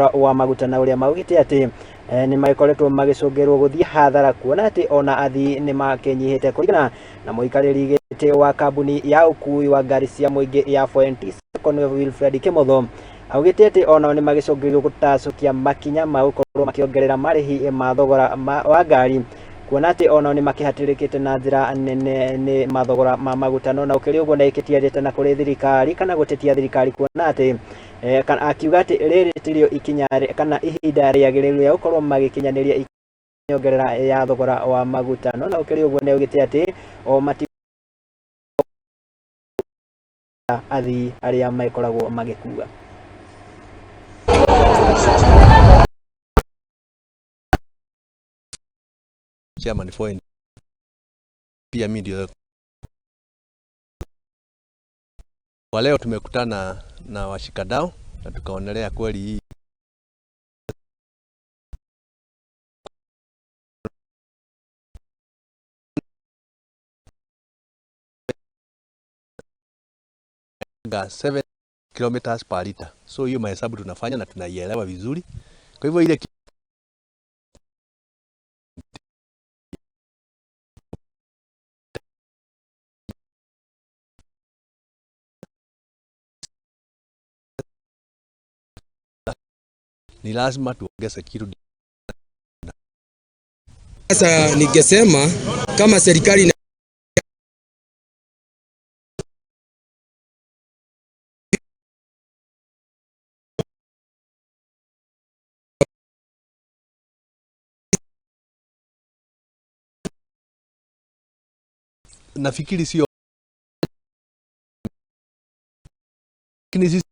thogora wa maguta na ũrĩa maugĩte atĩ nĩ magĩkoretwo magĩcũngĩrwo gũthiĩ hathara kuona atĩ ona athii nĩ makĩnyihĩte kũringana na mũikarĩri gĩtĩ wa kambuni ya ũkui wa ngari cia mũingĩ ya 4NT Sacco nĩwe Wilfred Kimotho augĩte atĩ onao nĩ magĩcũngĩrĩirio gũtacũkia makinya ma gũkorwo makĩongerera marĩhi ma thogora wa ngari kuona atĩ onao nĩ makĩhatĩrĩkĩte na njĩra nene nĩ mathogora ma maguta. No na ũkĩrĩ ũguo nĩ ĩkĩtiarĩte na kũrĩ thirikari kana gũtetia thirikari kuona atĩ kana akiuga atĩ rĩrĩ tirĩo ikinya kana ihinda rĩagĩrĩru rĩa gũkorwo magĩkinyanĩria nyongerera ya thogora wa maguta. No na ũkĩrĩ ũguo nĩ augĩte atĩ o mati athii arĩa magĩkoragwo magĩkua. Chairman for pia mimi ndio kwa leo tumekutana na washikadau na tukaonelea kweli hii 7 kilometers per liter. So hiyo mahesabu tunafanya na tunaielewa vizuri. Kwa hivyo ile ni lazima tuongeze kitu. Sasa ningesema kama serikali Nafikiri sio, lakini sisi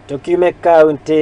Tukiume kaunti